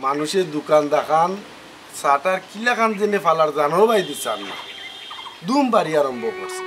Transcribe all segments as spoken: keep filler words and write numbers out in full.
মানুষের দোকান দাকান, শাটার কিলাখান যেনে ফালার জানো ভাই দিছার না। দুম বাড়ি আরম্ভ করছে।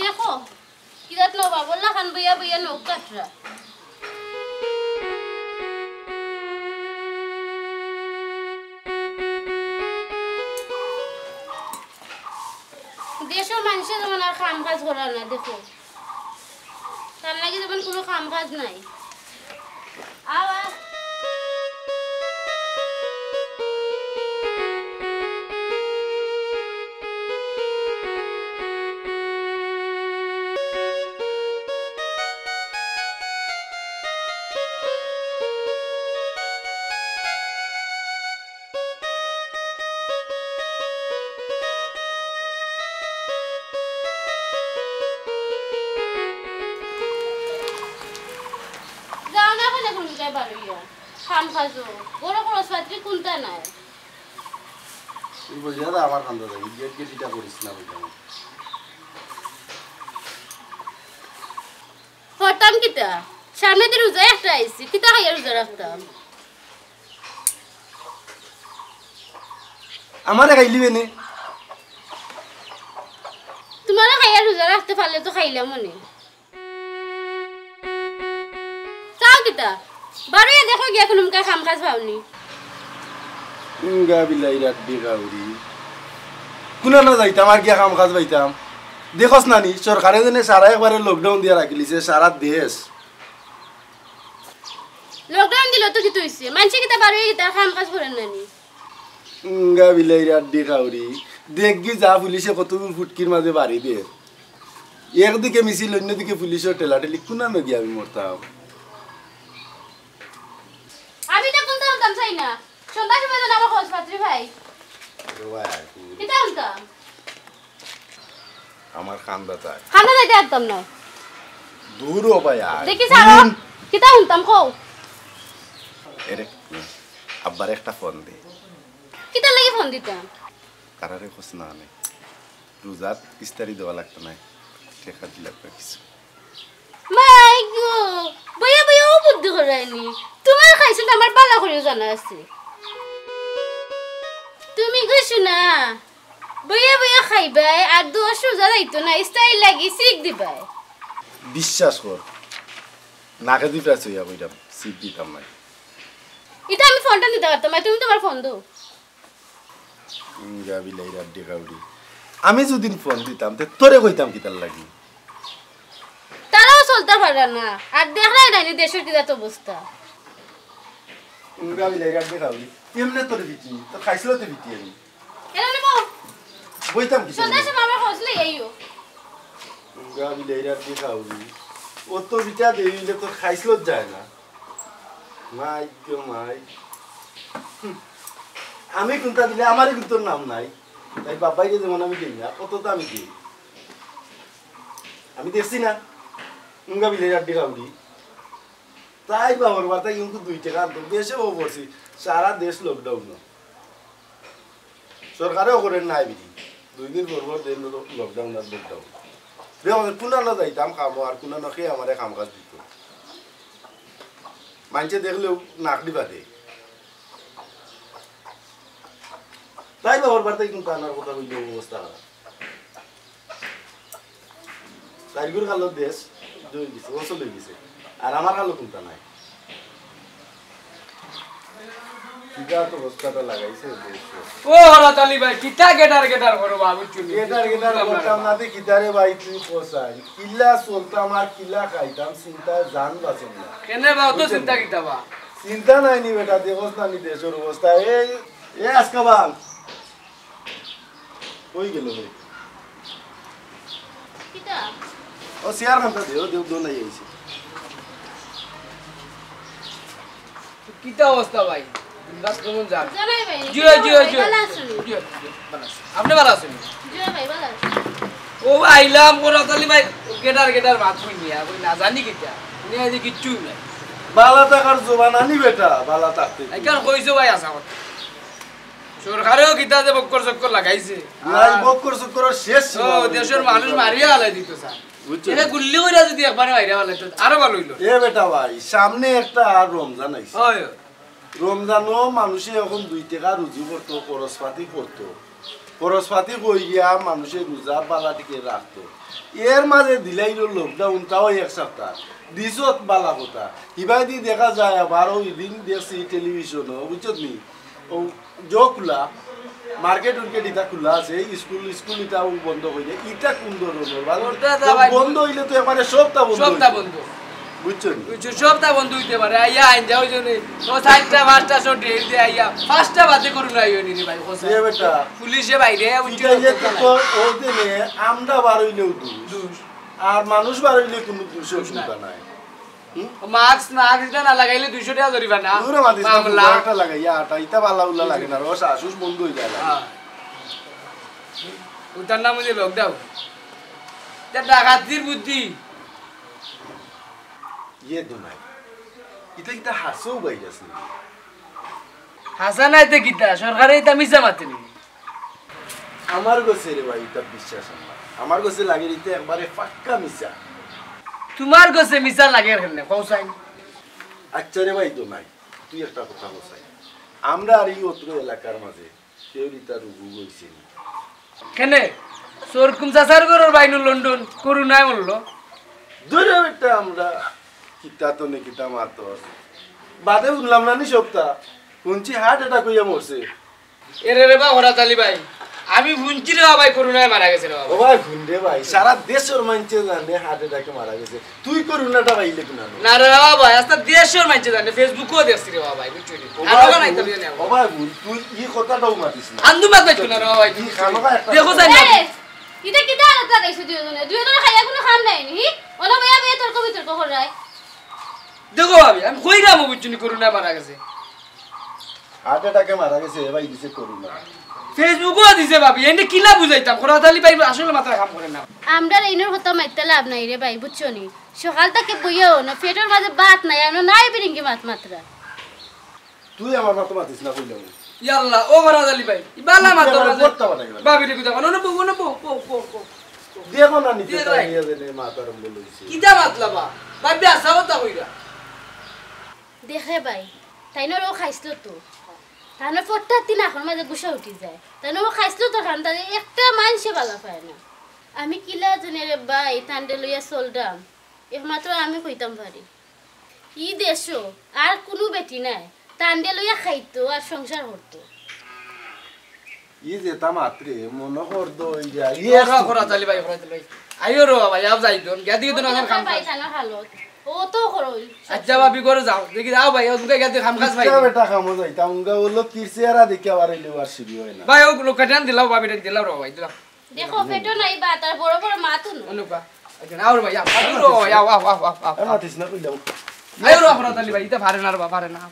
দেখো, কিরাত নবাবর লাখান বইয়া বইয়া নখ কাটরা। দেশর মানষে যেমন আর কাম কাজ করার না, দেখো, তার লাগি যেমন কোনো কাম কাজ নাই। আবার যাও না কেনে কুনটায় বারইয়া? কাম কাজও, বড় খরচ পাতি কুনটা নাই? তুই বুঝিয়া দা আমার কান্দা যাবি, গেট গেট ইটা করিস না বুঝলাম। করতাম কিতা? সামনেদি রোজা একটা আইছে, কিতা খাইয়া রোজা রাখতাম? আমারে খাইলিবে নে। তুমারে খাইয়া রোজা রাখতে পারলে তো খাইলাম অনে। চাও কিতা? বারইয়া দেখো গিয়া কুনু মুখা কাম কাজ পাওনি। উঙ্গা বিলাইর আড্ডি কাউরি। কুনানো যাইতাম আর গিয়া কাম কাজ পাইতাম? দেখোস না নি, সরকারে যেনে সারা একবারে lockdown দিয়া রাখিলিছে সারা দেশ। Lockdown দিলে তো কিতা অইছে? মানষে কিতা বারইয়া কিতা কাম কাজ করইন না নি? উঙ্গা বিলাইর আড্ডি কাউরি। দেখবি যা পুলিশে কতগুর ফুটকির মাঝে বাড়ি দের। একদিকে মিছিল, অন্যদিকে পুলিশর ঠেলাঠেলি, কুনানো গিয়া আমি মরতাম? আমি তো কুনতা হুনতাম চাই না। সন্ধ্যার সময় যেন আমার খোঁজ পাত্রী ভাই। কিতা হুনতাম? আমার কান্দা যায়। কান্দা যাইতে পারতাম না। দূর ও ভাই, আয়। দেখি স্যার, কিতা হুনতাম কও? এরে, আব্বার একটা ফোন দে। কিতার লাগি ফোন দিতাম? কারারে কস না আনে। রোজাত ইস্তারি দেওয়া লাগতো না। টেকা দিলাম না কিছু। মাই গো, বইয়া বইয়া ও বুদ্ধি করায়নি। তুমার খাইছলত আমার বালা করিও জানা আছে। তুমি গো শুনা, বইয়া বইয়া খাইবায়, আর দশ রোজা যাইতো না, ইস্তারির লাগি সিক দিবায়। বিশ্বাস কর, নাকে দি প্রায় সইয়া কইরাম, সিক দিতাম নায়। ইতা আমি ফোনটা নিতে পারতাম নায়, তুমি তুমার ফোন দেও। উঙ্গা বিলাইর আড্ডি কাউরি। আমি যুদি ফোন দিতাম, তে তোরে কইতাম কিতার লাগি? তারাও চলতা পাররা না, আর দেখরায় নানি দেশর কিজাত অবস্থা। উঙ্গা বিলাইর আড্ডি কাউরি। এমনে তোরে পিটি, তোর খাইছলতে পিটি আমি। এরা নেবো। বইতাম কি সন্ধ্যার সময় আমার খোঁজ লই আইও। উঙ্গা বিলাইর আড্ডি কাউরি। অত পিটা দেইলে তোর খাইছলত যায় না। মাই গো মাই। হুম। আমি কুনতা দিলে আমারই কুনতার নাম নাই। তাই বাবাইরে যেমন আমি দেই না, অত তো আমি দেই। আমি দেখছি না। উঙ্গা বিলাইর আড্ডি কাউরি। তাই বাবার বার্তা কিন্তু দুই টেকা আনতো। দেশে ও পড়ছি। সারা দেশ lockdown। সরকারেও করের নাই বিধি। দুই দিন পর পর দেইন lockdown আর lockdown। দেখো, কুনানো যাইতাম কামো আর কুনানো খেয়ে আমারে কাম কাজ দিত। মানষে দেখলেও নাক দিবা দে। তাই না, ওর বাড়িতে কিন্তু আনার কথা কইলে অবস্থা খারাপ। তাইগুর খালো দেশ জয় গেছে, অচল হয়ে গেছে। আর আমার খালো কোনটা নাই। কিতা তো অবস্থাটা লাগাইছে দেশ। ও হরাত আলী ভাই, কিতা গেটার গেটার করো বাবু চুনি? গেটার গেটার করতাম না, তে কিতা রে ভাই তুই কসাই? কিলা চলতাম আর কিলা খাইতাম, চিন্তায় জান বাঁচে না। কেনে বা, অত বুঝছেন? চিন্তা কিতা বা? চিন্তা নাই নি বেটা, দেখোস না নি দেশের অবস্থা। এই, এ আজকা বাল। কই গেল রে? কিতা? ও চেয়ার খানটা দে, ও দে, দোলাই আইছে। কিতা অবস্থা ভাই? দিনরাত কেমন যার? জানাই ভাই, জিও, জিও, ভাই, জিও। ভালো আছেন? জিও, জিও, ভালো আছি। আপনি ভালো আছেন? জিও ভাই, ভালো আছি। ও ভাই, আইলাম, কোন তালি ভাই, গেটার গেটার মাত কই নিয়া, কই না জানি কিতা। নিয়া যে কিচ্ছু নাই। বালা থাকার জোবান আনি বেটা, বালা থাকতে। এখান কইছো ভাই, আশা কথা। সরকারেও কিতা যে বক্কর চক্কর লাগাইছে। নাই, আর বক্কর চক্কর শেষ ও, সীমা। দেশের মানুষ মারিয়া হালাই দিত স্যার। বুঝছো? এরে গুল্লি কইরা যদি একবারে মাইরা হালাই তো আরো ভালো হইলো। এ বেটা ভাই, সামনে একটা আর রমজান আইছে। হয়, হয়। রমজানও মানুষে এখন দুই টাকা রুজি করতো, খরচপাতি করতো। খরচপাতি কই গিয়া মানুষে রোজা বালা টিকে রাখতো। এর মাঝে দিলাইলো lockdown, তাও এক সপ্তাহ। দিছত বালা কথা। হিবায়দি দেখা যায় আবার ওই দিন দেখছি টেলিভিশনও, বুঝছত নি? ও জো খোলা, মার্কেট উর্কেট ইতা খোলা আছে, এই স্কুল, স্কুল ইতাও বন্ধ হয়ে যায়। ইতা কোন ধরনের? বালা ওটা তো ভাই বন্ধ হইলে তো একবারে সবটা বন্ধ সবটা হইতো। বন্ধ। বুঝছো নি? বুঝছো, সবটা বন্ধ হইতে পারে। আইয়া আইন যাও জনে, ও চারটা, পাঁচটা শো ডেট দিয়ে আইয়া, পাঁচটা বাদে করোনা আইও নি রে ভাই, কথা। এ বেটা। পুলিশে বাইরে, বুঝছো, ঠিক আছে, তো, কথা নাই। তো ওই দিনে আমরা বার হইলেও দোষ। দোষ। আর মানুষ বার হইলে কোনো দোষের দোষ নাই। চিন্তা নাই। হুম? ও মাস্ক, মাস্ক এটা না লাগাইলে দুইশো টাকা জরিমানা। দূরে মাতিস না, মামলা। ফুটবল একটা লাগাইয়া আটা, ইতা বালা উল্লা লাগে না, রস আসুস বন্ধ হয়ে যায়। হ্যাঁ। ওটার নাম হচ্ছে lockdown। এটা ডাকাতির বুদ্ধি। ইয়ে তো নাই। ইটা কিতা হাসেও ভাইরাস নি? হাসা নাই তে কিতা? সরকারে ইতা মিছা মাতে নি? আমার গেছে রে ভাই, ইটা বিশ্বাস আমার। আমার গেছে লাগে ইটা একবারে পাক্কা মিছা। তোমার গেছে মিছা লাগে কেনে? কও চাই। আচ্ছা রে ভাই, তো নাই। তুই একটা কথা কও চাই। আমরা আর এই অত্র এলাকার মাঝে কেউ ইতা রুগু হইছে নি। কেনে? সরকুম চাচার ঘরর বাইনু লন্ডন, করোনায় মরলো। দূরে বেটা আমরা কিতা তো নে কিতা মাতর। বাদে শুনলাম না নি সপ্তাহ। শুনছি heart attack হইয়া মরছে। এরে রে বা, হরাত আলী ভাই, আমি শুনছি রে বা ভাই, করোনায় মারা গেছে রে বা ও ভাই। ভাই, শুন রে ভাই, সারা দেশের মানষে জানে heart attack এ মারা গেছে। তুই করোনাটা পাইলে কোন আনো? না রে বাবা ভাই, আস্তা দেশের মানষে জানে, Facebook-ও দেখছি রে বাবা ভাই, বুঝছো নি? ও আর ভাই, ওখানে আইতাম জানি ও ভাই, ভুল, তুই ই কথাটাও মাতিস না। আন্দু মাত বাইতো না রে বাবা ভাই, তুই খামোখা একটা দেখো কথা যাই না। এই, ইটা কিতা আলাদা লাগাইছো দুইজনে? দুইজনে খাইয়া কোনো কাম নাই নি? ওলা ভাইয়া ভাইয়া তর্ক বিতর্ক করায়। দেখো ভাবি, আমি কইরাম, বুঝছো নি, করোনায় মারা গেছে। Heart attack এ মারা গেছে, এ ভাই দিছে করোনা। Facebook-ও দিছে ভাবি, এনে কিলা বুঝাইতাম, হরাত আলী ভাই আসলে মাথায় কাম করে না। আমরার এইনর কথা মাইতে লাভ নাই রে ভাই, বুঝছো নি? সকাল থাকি বইয়াও না, পেটর মাঝে ভাত নাই, আর নাই বিরিঙ্গি মাত মাতরা। তুই আমার মাথা মাতিস না কইলাম। ইয়াল্লা, ও হরাত আলী ভাই, ই বালা তুই মাতর আমার মাঝে। পড়তা বানাই গেল। ভাবি রে, কিতা বানানো, বউ, বউ, বউ, বউ, বউ, বউ। দেখো না নিতে দিয়ে তাই রাখ। নিয়ে যেনে মাত আরম্ভ লইছে। কিতা মাতলা বা? ভাবি আসা কথা কইরা। দেখে ভাই, তাইনর ও খাইছলো তো। তাইনর ফট্টা তিন আখর মাঝে গুসা উঠি যায়। তাইনর ও খাইছলো তো খান, তাইলে একটা মানষে বালা পায় না। আমি কিলা জানি রে ভাই, তানরে লইয়া চলরাম। একমাত্র আমি কইতাম পারি। ই দেশো আর কুনু বেটি নাই। তানরে লইয়া খাইতো আর সংসার করতো। ই যেতা মাতরে, মনো কর দো, ই যে, আইও ইয়ে রে, আসতো। হরাত আলী ভাই, হরাত আলী ভাই। আইও রে বাবা, আও যাই দোন। গেদি গেদি না খাম ভাই, খাস। তানর হালত। ও তো করো। আচ্ছা, ভাবি, ঘরো যাও। দেখি, যাও ভাই, ও দুটো গেদি খাম খাস ভাই। ইচ্ছা বেটা খামো যাইতাম, উঙ্গা ওলো কিরসিয়ারা দেখি আবার এলে আর সিবি হয় না। ভাই, ও লোক কাটান দিলাও, ভাবি, দিলাও রে ভাই, দিলাও। দেখো, পেটো নাই বা, তার বড় বড় মাথা নু। অনুপা। আচ্ছা, আও রে ভাই, আও। আও রে ভাই, আও, আও, আও, আও, আও। এ মাতিস না, কইলাম। আইও রে, হরাত আলী ভাই, ইতা পারে না রে বা, পারে না।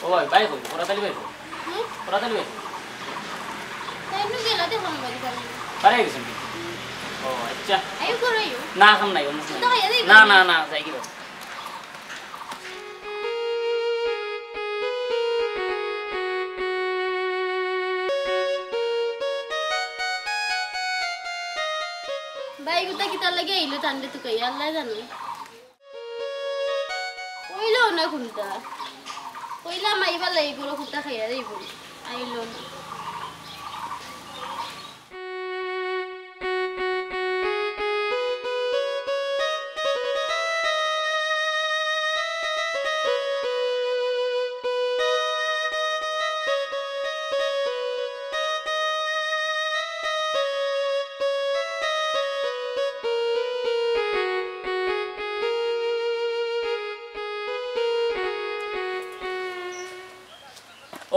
ও ভাই, ভাই কই? খরাত আলী ভাই কই? হুম? খরাত আলী ভাই কই? তাই নু গেলা দেখো আমার বাড়ি। বাড়ি গেছেন কি? হুম। ও, আচ্ছা। আইও, ঘরো আইও। না, কাম নাই, অন্য সময়। তো খাইয়া যাইবা না, না? না, না, যাই কি বা। ভাই, গুতা কিতার লাগি আইলো, তানরে তুকাইয়া, আল্লায় জানো। কইলো না কুনটা। কইলাম আইবার লাগি, গরু কুনটা খাইয়া যাইবো। আইলো না।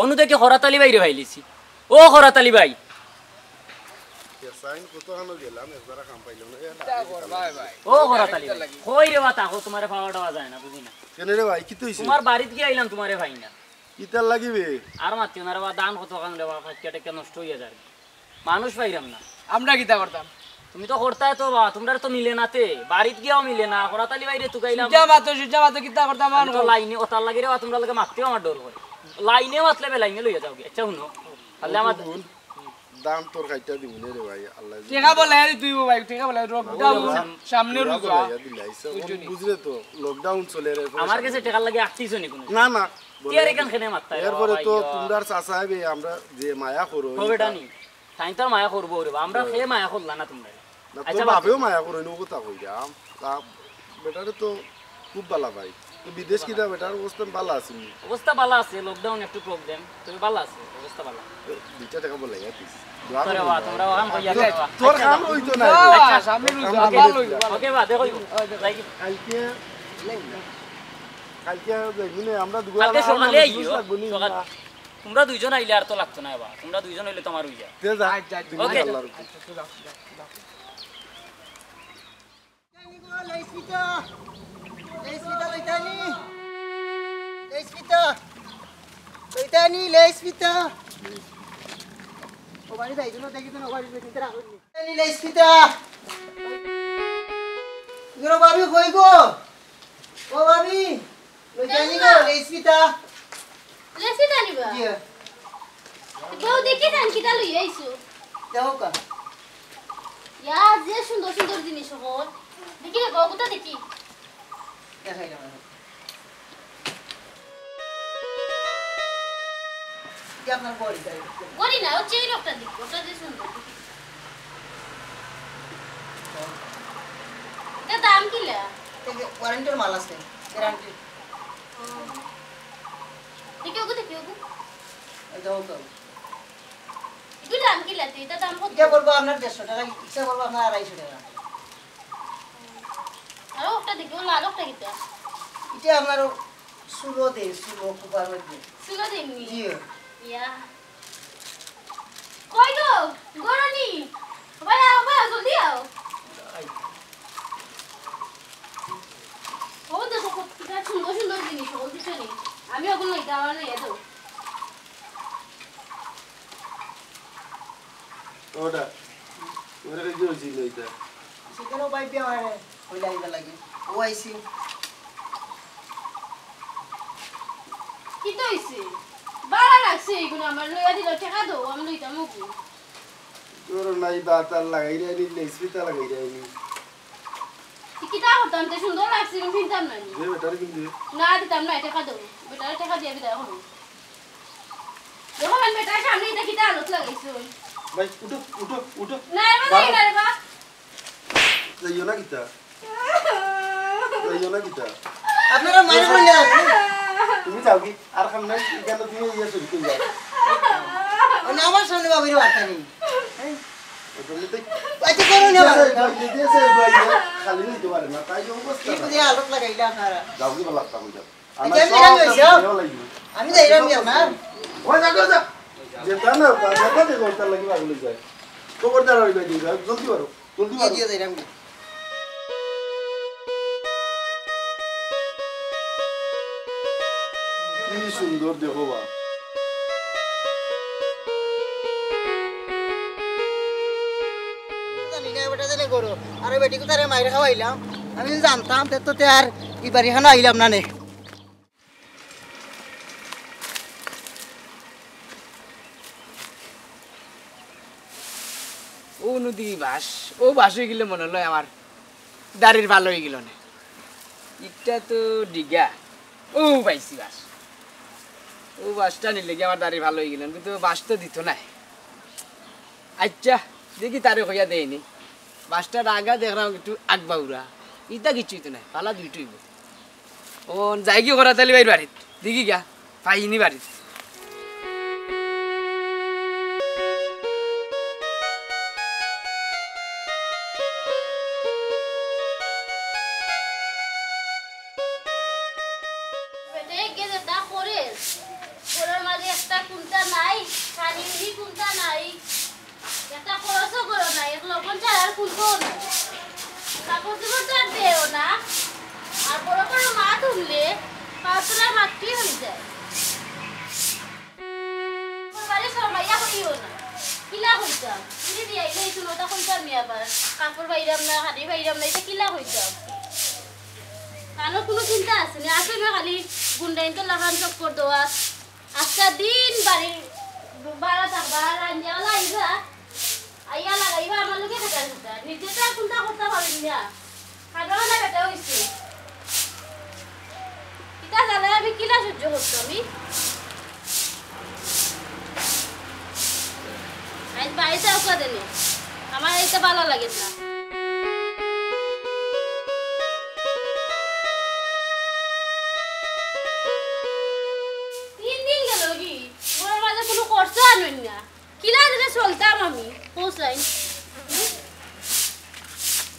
অনু দেখি খরাত আলী ভাইরে পাইলিছি। ও খরাত আলী ভাই। ইয়া, সাইন কত হানো গেলাম, একবারে কাম পাইলাম না। এ, কিতা করবায় ভাই? ও খরাত আলী ভাই। কই রে বা, তাকো তুমারে পাওয়া টাওয়া যায় না, বুঝি না। কেনে রে ভাই, কিতা অইছে? তুমার বাড়িত গিয়া আইলাম, তুমারে পাই না। কিতার লাগি বে? আর মাতিও না রে বা, ধান কত খান রে বা, ফাটিয়া টাটিয়া নষ্ট অইয়া যার। মানুষ পাইরাম না। আমরা কিতা করতাম? তুমি তো করতায় তো বা, তুমরার তো মিলে না তে, বাড়িত গিয়াও মিলে না, খরাত আলী ভাইরে তুকাইলাম। সুজা মাতো, সুজা মাতো, কিতা করতাম আমি তো অখন? লাইনে, ওতার লাগি রে বা, তুমরার লগে মাততেও আমার ডর করে। লাইনে মাতলে বেলাইনে লইয়া যাওগি। আচ্ছা, হুনো, তাইলে আমার হুন, দাম তোর কাইটা দিমু নে রে ভাই, আল্লায় যদি টেকা বলে আরে তুই ভাই, টেকা বলে, lockdown, সামনে রোজা। বুঝলে তো, lockdown চলে রে, আমার গেছে টেকার লাগি আটতিছো নি কুনু? না, না, তে আর এখান কেনে মাততায় রে এরপরে তো ভাই। তুমরার চাচা আইবে, আমরা যে মায়া করো, হবে এটা নি। তাইন তো আর মায়া করবো রে বা, আমরা হে মায়া করলা না তুমরারে। না, আচ্ছা, তোর বাপেও মায়া করইন, ও কথা কইরাম। তা বেটারে তো খুব ভালা পাই। তো বিদেশ কিতা বেটার অবস্থা ভালা আছে নি? অবস্থা ভালা আছে, lockdown একটু problem, তবে ভালা আছে, অবস্থা ভালা। এ, দুইটা টেকা বলে, ইয়া, please। দোয়া তোরে করুন বা, ভাই। তোমরা ওখান কইয়া তোর, দেবা। তোর আচ্ছা, কাম অইতো না। আচ্ছা, সামনে রোজা, ওকে, ভালা অইবো। ওকে বা, দেখো। কালকে, কালকে যাইমু নে, আমরা দুগু কালকে আমার সকালে মানুষ আইও, লাগবো নি? সকাল। না। তোমরা দুইজন আইলে আর তো লাগতো না বা, তোমরা দুইজন অইলে তো আমার অইয়া। তে যা, আচ্ছা, আচ্ছা, দুই মিনিট ওকে। আল্লাহর উপরে। আচ্ছা, আচ্ছা, যাও, যাও, যাও। লেইস পিঠা। লেইস পিঠা লইতানি। লেইস পিঠা। লইতানি, লেইস পিঠা। ও বাড়ি যাইছো না, দেখি তো না, ও বাড়ি যাইছো না, রাখো নি। লইতানি, লেইস পিঠা। ইগো ভাবি কই গো? ও ভাবি, লইতানি গো, লেইস পিঠা। লেইস পিঠা নিবা? জি। বউ দেখি ধান কিতা লই আইছো। দেখো কা। ইয়া, যে সুন্দর সুন্দর জিনিস হল। দেখি রে, বউগুতা দেখি। দেখাই না, দেখো। কি আপনার ঘড়ি চাই? ঘড়ি না, ও চেইন একটা দেখি, ওটা যে সুন্দর। এটা দাম কিলা? এটা ওয়ারেন্টির মাল আছে, গ্যারান্টি। ও। দেখি ওগু, দেখি ওগু। এই দেখো তো। এগুর দাম কিলা তে? এটা দাম কত? এটা বলবো আপনার দেড়শো টাকা, এটা বলবো আপনার আড়াইশো টাকা। আরো একটা দেখি, ও লাল একটা কিতা? এটা আপনার ও চুলো দে, চুলো কুপার মধ্যে। চুলো দেননি? জি। ইয়া। কই গো? ঘরো নি? ভাই আও, ভাই আও, জলদি আও। ও দেখো, কত কিতা সুন্দর সুন্দর জিনিস, ও দিছো নি? আমি ওগুলো লইতে আমার লইয়া দেও। ওটা, ওটা কি হয়েছিল এটা? সেখানেও পাইপ দিয়ে আমার হইলে আইবার লাগে। ও আইসি। কিতা অইছে? বালা লাগছে এইগুলো আমার, লইয়া দিল, টেকা দেও, আমি লইতাম ওগু। তোর নাই দাঁত আর লাগাই রে, নি লেসপিতা লাগাই রে, নি। ই কিতা করতাম, তে সুন্দর লাগছে, আমি কিনতাম না নি। দে বেটারে কিন দে। না, দিতাম না, টেকা দেও। বেটারে টেকা দিয়া বিদায় করো। দেখো, আমি বেটার সামনে এটা কিতা আলত লাগাইছো? ভাই, উঠো, উঠো, উঠো। না রে বা, বাবা। না রে বা। যাইও না কিতা? যাইও না কিতা? আপনারা মাইরে বললে আপনি? তুমি যাও কি? আর কাম নাই, এখানে তুমি ইয়ে শুরু করে যাও। মানে আমার সামনে বাবির বার্তা নেই। হ্যাঁ? ওটা নিতে আচ্ছা, করো না, দিয়েছে, বাবা। দিয়েছে, ভাই, খালি নিতে পারে না, তাই অবস্থা। কি বুঝে আলত লাগাইলে আপনারা? যাও কি বলা, যাও। আচ্ছা, আমি যাইরাম, যাও। আমি যাইরাম কি আপনার? ওই যা, যা, যা। যেটা না, তা যেটা দেখো, তার লাগি পাগল হয়ে যায়। খবরদার ওই বাইরে যাও, জলদি করো, জলদি করো। দিয়ে যাইরাম কি? কি কি সুন্দর দেখো বা। জানি না, বেটা জানে করো। আরে বেটি কোথারে মাইর খাওয়াইলাম। আমি যদি জানতাম, তে তো তে আর ই বাড়ি খানো আইলাম না নে। ও নদী বাস, ও বাস অই গেলে মনে লয় আমার দাড়ির ভালা অই গেল না। ইটা তো ডিগা। ও পাইছি বাস। ও বাসটা নিলে কি আমার দাড়ি ভালা অই গেল, কিন্তু বাস তো দিত না। আচ্ছা, দেখি তারে কইয়া দেয়নি। বাসটা আগা দেখলাম একটু আগবাউরা। ইটা কিচ্ছু অইতো না, পালা দুইটা অইব। ও যাই কি করা তালি ভাইর বাড়িত? দেখি গা, পাইনি বাড়িত। বেটা, এগে যেটা করেস, ঘরর মাঝে একটা কুন্তা নাই, খানি উনি কুন্তা নাই, একটা খরচও করো না, এক লবণ ছাড়া আর কুন্তাও নাই। কাপড় চোপড় তো আর দেও না, আর বড় বড় মাত হুনলে পাঁচতলার মাটি অই যায়। বাড়ি শরমাইয়া কইও না। কিলা কইতাম? তুমি দিয়া আইলে এই তুলতা কইতাম নি আবার? কাপড় পাইরাম না, খানি পাইরাম না, ইটা কিলা কইতাম? কানো কুনু চিন্তা আছে নি? আছে না খালি গুন্ডাইন্তর লাখান চক্কর দেওয়া। আজকা দিন বাড়ি বাড়া থাকবা, রান্দিয়ালা আইবা। আইয়া লাগাইবা আমার লগে খেতার খেতার। নিজে তো আর কুন্তা করতা পারইন না। খানা বানা বেটা অইছে। ইতা জানাই আমি কিলা সহ্য করতাম আমি? আইজ বাড়িত আউক্কা দেনে। আমার ইতা ভালা লাগে না। তিন দিন গেল কি? ঘরর মাঝে কুনু খরচ আনইন না। কিলা দিলে চলতাম আমি? পৌঁছাই।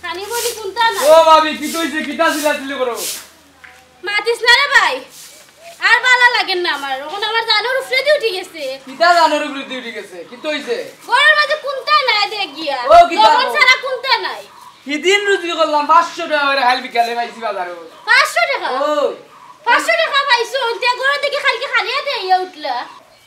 খানি বনি কুন্তা না। ও ভাবি, কিতা অইছে? কিতা চিল্লাচিল্লি করো? মাতিস না রে ভাই, আর ভালা লাগে না আমার। অখন আমার জানর উপরেদি উঠি গেছে। কিতা জানর উপরেদি উঠি গেছে? কিতা অইছে? ঘরর মাঝে কুন্তা নাই দেখিয়া। ও, কিতা লবণ কও? ছাড়া কুন্তা নাই। হিদিন রুজি করলাম পাঁচশো টেকা করি, কাইল বিকালে পাইছি বাজারো। পাঁচশো টেকা? ও। পাঁচশো টেকা পাইছো, অইতে ঘরর থাকি কাইলকে খালি আতে আইয়া উঠলা।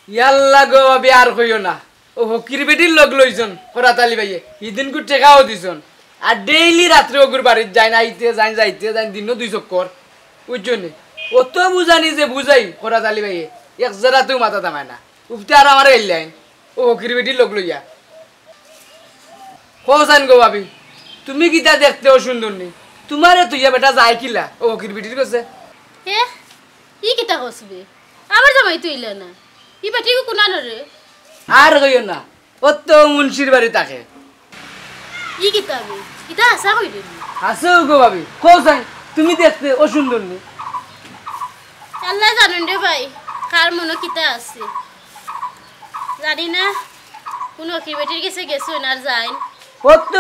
ইয়াল্লা গো ভাবি, আর কইও না। ও ফকির বেটির লগ লইছইন করাত আলী ভাইয়ে, হিদিনকু টেকাও দিছইন। আর ডেইলি রাত্রে অগুর বাড়িত যাইন, আইতে যাইন, যাইতে যাইন, দিনো দুই চক্কর। বুঝছো নি? অত বুঝানি যে বুঝাই করাত আলী ভাইয়ে, এক জেরাতেও মাথাত হামায় না। উফতে আর আমারে আইলাইন, ও ফকির বেটির লগ লইয়া। কও চাইন গো ভাবি, তুমি কিতা দেখতে অ সুন্দর নি? তুমারে থইয়া বেটা যায় কিলা ও ফকির বেটির গেছে? হে, ই কিতা কস বে? আমার জামাই তো ইলা না। ই বেটিগু কুনানর রে? আর কইও না, অত মুন্সির বাড়ি থাকে। ই কিতা বে? ইতা হাছা কইরে নি? হাছা গো ভাবি, কও চাইন, তুমি দেখতে অ সুন্দর নি? আল্লায় জানইন রে ভাই, কার মনো কিতা আছে। জানি না, কুনু ফকির বেটির গেছে গেছইন আর যাইন। অত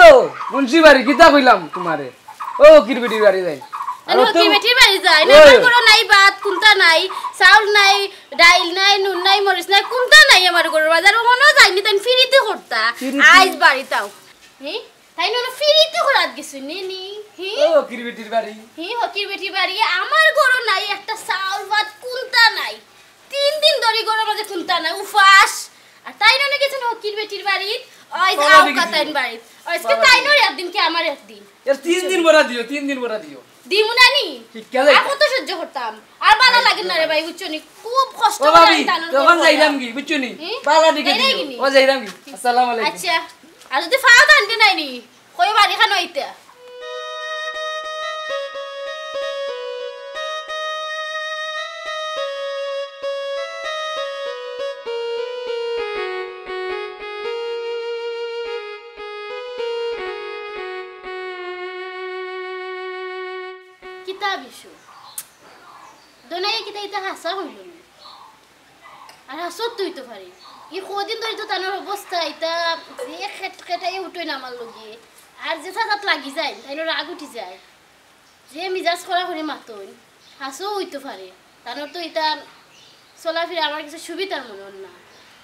মুন্সির বাড়ি কিতা কইলাম তুমারে? ও ফকির বেটির বাড়ি যাইন। আর আমি অত ফকির বেটির বাড়ি যাই না, ওই। আমার ঘরো নাই ভাত, কুন্তা নাই, চাউল নাই, ডাইল নাই, নুন নাই, মরিচ নাই, কুন্তা নাই আমার ঘরর মাঝে। আর অখনো যাইনি, তাইন ফিরিতি করতা। ফিরিতি? আইজ বাড়িত আও। হি? তাইন অনো ফিরিতি করাত গেছইন নি, নি? হি? ও ফকির বেটির বাড়ি। হি, ফকির বেটির বাড়ি। আমার ঘরো নাই একটা চাউল ভাত, কুন্তা নাই। তিন দিন ধরি ঘরর মাঝে কুন্তা নাই, উপাস। আর তাইন অনো গেছইন ফকির বেটির বাড়িত, আইজ আউক্কা তাইন বাড়িত। আইজকে তাইনর একদিন কি আমার একদিন? এর তিন দিন বড়া দিও, তিন দিন বড়া দিও। দিমু না নি? ঠিক আছে। আর কত সহ্য করতাম? আর ভালা লাগে না রে ভাই, বুঝছো নি? খুব কষ্ট ও করে ভাবি, আমি তানর তখন ঘরো যাইরাম করতাম। কি, বুঝছো নি? হুম? ভালা দেখে দিও। ও যাইরাম কি? আসসালামু আলাইকুম। আচ্ছা, আর যদি ফাও টানতে নাই নি, কইও বাড়ি খানো আইতা। কিতা বিষয়? দোনাইয়ে কিতা ইতা হাছা কইল নি? আর হাছাউ তো অইতো পারে। ই কদিন ধরি তো তানর অবস্থা ইতা যে খেট খেটাইয়া উঠইন আমার লগে। আর যে সাজাত লাগি যায়, তাইনর রাগ উঠি যায়। যে মিজাজ করা করি মাতইন, হাছাউ অইতো পারে। তানর তো ইতা চলাফিরা আমার গেছে সুবিধার মনে অর না।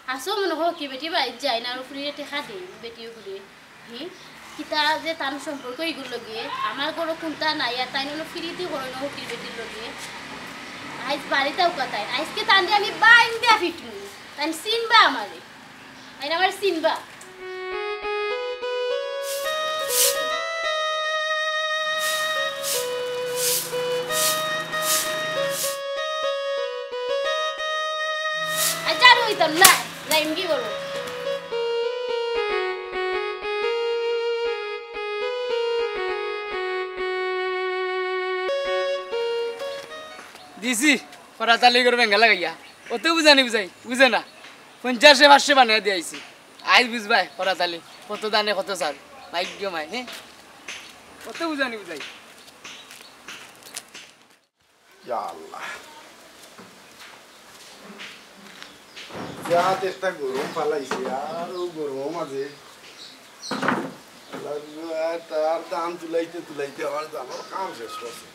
হাছাউ মনে অয় ফকির বেটির বাড়িত যাইন আর ফুরিরে টেকা দেইন, বেটিও ফুরি। হি, কিতা যে তান সম্পর্ক ইগুর লগে, আমার ঘরো কুন্তা নাই, আর তাইন অনো ফিরিতি করইন ফকির বেটির লগে। আইজ বাড়িত আউক্কা তাইন, আইজকে তানরে আমি বাইন্দা ফিটমু। তাইন চিনবা আমারে, তাইন আমারে চিনবা। আইজ আর অইতাম না, যাইমগি বড়। দিছি, করাতালি করে বেঙ্গা লাগাইয়া। অত বুঝানি বুঝাই, বুঝে না। পঞ্চাশে পাঁচশো বানাইয়া দিয়া আইছি। আইজ বুঝবায় করাতালি, কত দানে কত চাউল। মাইগ্য মাই, হে? অত বুঝানি বুঝাই। ইয়া আল্লাহ। জাত একটা গরম ফালাইছে, আর অউ গরমর মাঝে আল্লাহ, তার ধান তুলাইতে তুলাইতে আমার ধানর কাম শেষ করছে।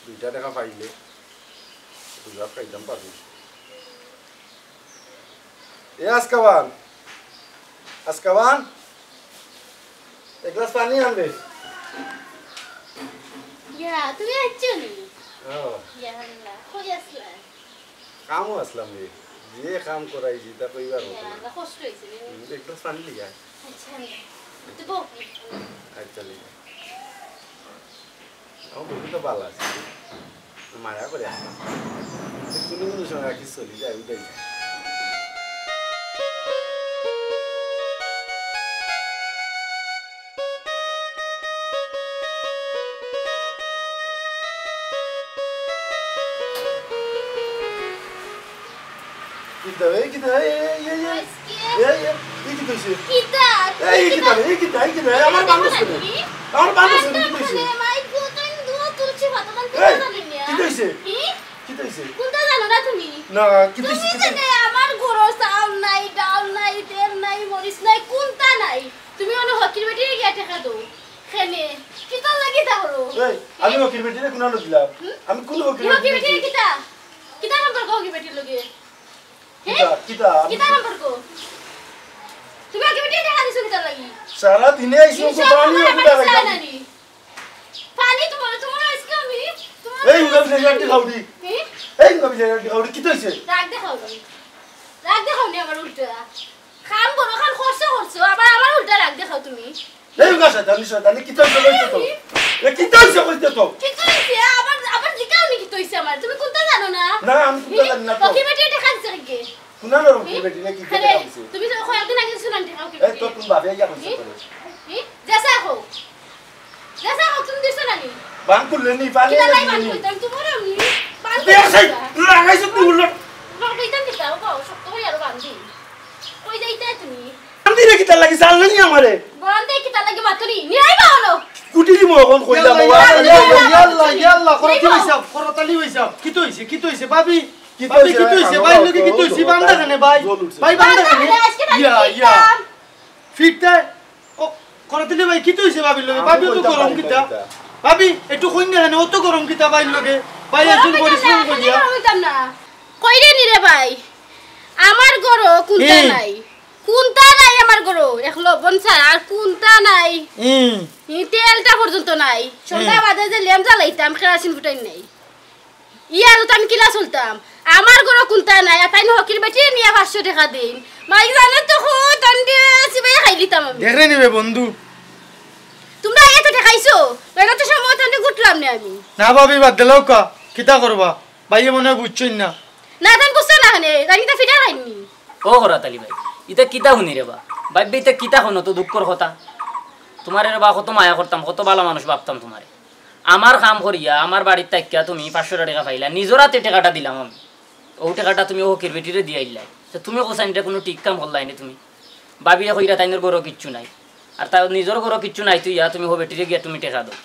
দুইটা টেকা পাইলে রোজা খাইতাম পারি। এ আজকাবান, আজকাবান, এক গ্লাস পানি আনবে। ইয়া, তুমি আইছো নি? ও। ইয়া আল্লাহ, কই আছলা? কামো আছলাম রে। যে কাম করাইছি, তা কইবার মতো ইয়া না। আল্লাহ, কষ্ট অইছে রে। হুম, এক গ্লাস পানি লিয়া। আচ্ছা, তো বউ। আচ্ছা, লিয়া। আমার বউ তো ভালা আছে, মায়া করে আমার। কুনু কুনু সময় আর কি চলি যায়, উঠে যায়। কিতা, এই কিতা, এই, এই, এই, এই। আজকে এই, এই, এই কিতা অইছে? কিতা? এই, এই কিতা, এই কিতা, এই কিতা, এই আমার বান্ধব শুনে। আমার বান্ধব শুনে, কিতা অইছে? মাই গো, তাই দুয়া তুলছি, ভাত খান এই, কিতা জানি না। কিতা অইছে? কি? কিতা অইছে? কোনটা জানো না তুমি? না, কিতা অইছে, তুমি কিতা? জানো আমার ঘরো চাউল নাই, ডাল নাই, তেল নাই, মরিচ নাই, কোনটা নাই? তুমি অনো হকির বেটিরে গিয়া টেকা দেও। কেনে? কিতার লাগি তা করো? এই, আমি হকির বেটিরে কুনানো দিলাম? হুম? আমি কুনু হকির তুমি হকির বেটিরে বেটিরে দিছি? কিতা? কিতা সম্পর্ক হকির বেটির লগে? হে? কিতা, কিতা? আমি কিতা সম্পর্ক? তুমি হকির বেটিরে টেকা দিছো কিতার লাগি? সারা দিনে আইছো, তিনশো তো পানি আমার হকির বেটির লাগি। নানি। পানি তোমার, তোমার আজকে আমি, তোমার এই, উঙ্গা বিজয় আন্টি খাউডি। হে? এই, উঙ্গা বিজয় আন্টি খাউডি, কিতা অইছে? রাগ দেখাও নি। রাগ দেখাও নি আমার উল্টা। কাম করো, কাম করছো, করছো, আবার আমার উল্টা রাগ দেখাও তুমি। এই উঙ্গা শয়তানি, শয়তানি, কিতা অইছে কইতে তো? এ, কিতা অইছে কইতে তো? কিতা অইছে? আবার, আবার জিকাও নি কিতা অইছে আমার? তুমি কোনটা জানো না? না, আমি কোনটা জানি না তো। হকির বেটিরে টেকা দিছে কে? কুনানো হকির বেটিরে, কিতা আরে, টেকা দিছে? তুমি তো কয়েকদিন আগে শুনান টেকা হকির বেটিরে। এই তো তুমি বাপে ইয়া কইছো হি? তো। হি? যেছা কও। যেছা কও, তুমি দিছো না নি? বান করলে নি, পানি কিলা লাই বান করলে নি। করতাম, তুমি বলো নি? বান দে, করতাম সেই, না। লাগাইছো তুমি উল্লট। না, কইতাম কিতা, ও বাবা, শক্ত করি আরো বান দি। কই যাইতায় তুমি? বান দিলে কিতা লাগি, জানলে নি আমারে? বান দে কিতা লাগি মাতুরি? নিরাই বা হলো। কুটি দিমু অখন, কই যাবো? ইয়াল্লা, ইয়াল্লা, ইয়াল্লা, ইয়াল্লা, ইয়াল্লা, করতালি অইছে, করতালি অইছে। কিতা অইছে, কিতা অইছে, ভাবি? কিতা ভাবি, অইছে, কিতা অইছে? ভাই, ভাইর লগে কিতা অইছে? বান্দা কেনে, ভাই? জল উঠছে। ভাই, বান্দা কেনে? আজকে ইয়া, ইয়া। ফিরতে, ও, করতালি ভাই, কিতা অইছে ভাবির লগে? আমি ভাবিও তো কইতাম গরম পারি কিতা? না কিতা। ভাবি, একটু কইন না কেনে, অত গরম কিতা ভাইর লগে? ভাই, একজন পরিশ্রম করিয়া। কইরে নি রে ভাই, আমার ঘরো কুন্তা এই। নাই। কুন্তা নাই আমার ঘরো, এক লবণ ছাড়া আর কুন্তা নাই। হুম। ই তেলটা পর্যন্ত নাই। সন্ধ্যা হুম। বাদে যে ল্যাম্প জ্বালাইতাম, কেরাসিন ফুটাই নাই। ইয়ার তো আমি কিলা চলতাম? আমার ঘরো কুন্তা নাই, আর তাইন হকির বেটিরে নিয়া পাঁচশো টেকা দেইন। মাই জানে তো কো, তানরে চিবাইয়া খাইলিতাম আমি। দেখরে নিবে বন্ধু। তোমরা এত ঠেকাইছো, বেলা তো সময় তানরে গুটলাম নে আমি। না ভাবি, বাদ দিলাও কা, কিতা করবা? ভাইয়ে মনে হয় বুঝছইন না। না, তাইন বুঝতা না কেনে, তাইন কিতা ফিটা খাইননি? ও করাত আলী ভাই, ইতা কিতা হুনি রে বা? ভাইবে ইতা কিতা কও, অত দুঃখর কথা। তুমারে রে বা কত মায়া করতাম, কত ভালা মানুষ ভাবতাম তুমারে। আমার কাম করিয়া, আমার বাড়িত থাকিয়া তুমি পাঁচশো টেকা পাইলা, নিজর আতে টেকাটা দিলাম আমি। অউ টেকাটা তুমি অউ হকির বেটিরে দিয়া আইলায়। তে তুমি কওছাইন ইটা কুনু ঠিক কাম করলায় নি তুমি? ভাবিয়ে কইরা তাইনর ঘরো কিচ্ছু নাই। আর তার নিজর ঘরো কিচ্ছু নাই, তুই ইয়া তুমি হউ বেটিরে গিয়া তুমি টেকা দেও।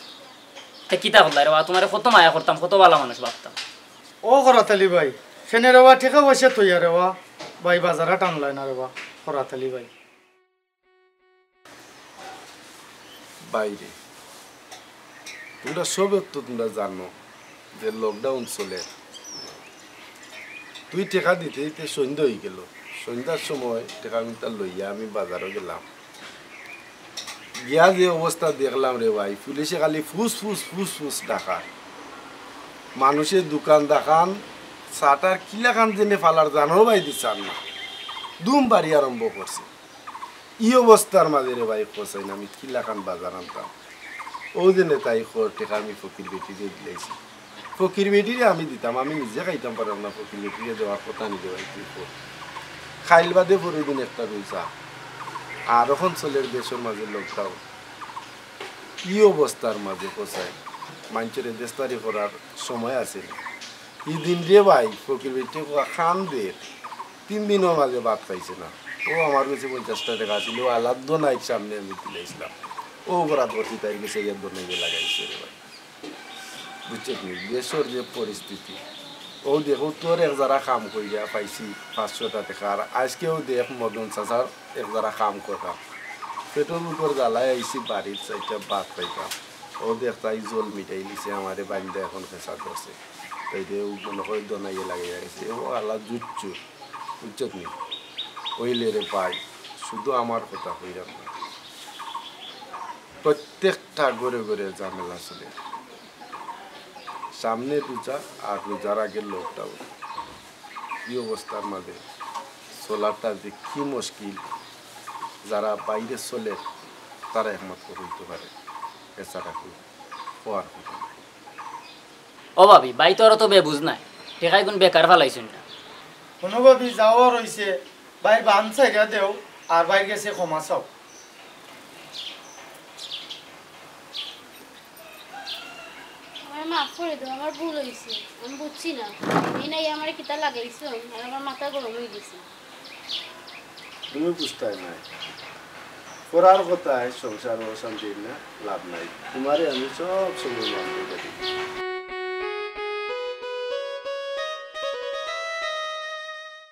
তে কিতা করলায় রে বা? তুমারে কত মায়া করতাম, কত ভালা মানুষ ভাবতাম। ও করাত আলী ভাই, কেনে রে বা, টেকা পয়সা থইয়া রে বা, ভাই বাজারা টানলায় না রে বা, করাত আলী ভাই। ভাইরে, তুমরা সবে তো তুমরা জানো যে lockdown চলের। তুই টেকা দিতে দিতে সন্ধ্যা অইগেলো। সন্ধ্যার সময় টেকা কুন্তা লইয়া আমি বাজারো গেলাম। গিয়া যে অবস্থা দেখলাম রে ভাই, পুলিশে খালি ফুস ফুস ফুস ফুস ডাকার। মানুষের দোকান দাকান, শাটার কিলাখান যেনে ফালার জানো ভাই দিছার না। দুম বাড়ি আরম্ভ করছে। ই অবস্থার মাঝে রে ভাই, কছাইন আমি কিলাখান বাজার আনতাম। অউ যেনে তাই খর টেকা আমি ফকির বেটিরে দিলাইছি। ফকির বেটিরে আমি দিতাম, আমি নিজে খাইতাম পারলাম না, ফকির বেটিরে দেওয়ার কথা নি রে ভাই, তুই কর। খাইল বাদে পরদিন একটা রোজা। আর অখন চলের দেশর মাঝে lockdown। ই অবস্থার মাঝে কছাইন, মাইনষরে দেশদারি করার সময় আছে না। ই দিন রে ভাই, ফকির বেটিয়ে কওয়া খান দের, তিন দিনর মাঝে ভাত পাইছে না। অউ আমার গেছে পঞ্চাশটা টেকা আছিল, অউ আলাদ নাইর সামনে আমি তুলাইছিলাম। অউ বরাত করছি, তাইর গেছে ইয়া দোনাইয়ে লাগাইছে রে ভাই। বুঝছত নি? দেশর যে পরিস্থিতি, অউ দেখো তোর এক জারা কাম করিয়া পাইছি পাঁচশোটা টেকা, আর আইজকেও দেখ মদন চাচার এক জারা কাম করলাম। পেটর ভুকর জ্বালায় আইছি বাড়িত, চাইরটা ভাত পাইতাম। অউ দেখ তাই জল মিটাইলিছে, আমারে বাইন্দা অখন খেছা ধরছে। তাই দে অউ মনো কয় দোনাইয়ে লাগাইয়া গেছে। অউ আলা জুচ্চুর, বুঝছত নি? অইলে রে ভাই, শুধু আমার কথা কইরাম না, প্রত্যেকটা ঘরে ঘরে ঝামেলা চলের। সামনে রোজা, আর রোজার আগে lockdown। ই অবস্থার মাঝে চলাটা যে কি মুশকিল, যারা বাইরে চলের তারা একমাত্র কইতো পারে, এছাড়া কেউ কওয়ার কথা নাই। ও ভাবি, ভাই তো আর অত বেবুঝ নায়, টেকাগুন বেকার ফালাইছইন না। হুনো ভাবি, যাওয়া রইছে, ভাইর বান ছাইড়া দেও, আর ভাইর গেছে ক্ষমা চাও। আমারে মাফ করি দেও, আমার ভুল অইছে, আমি বুঝছি না। এই নাই আমারে কিতা লাগাইছো, আর আমার মাথা গরম অই গেছে। তুমি বুঝতায় নায়, পড়ার কথায় সংসার অশান্তি না লাভ নাই। তোমারে আমি সব সময় মাফ করি দেই।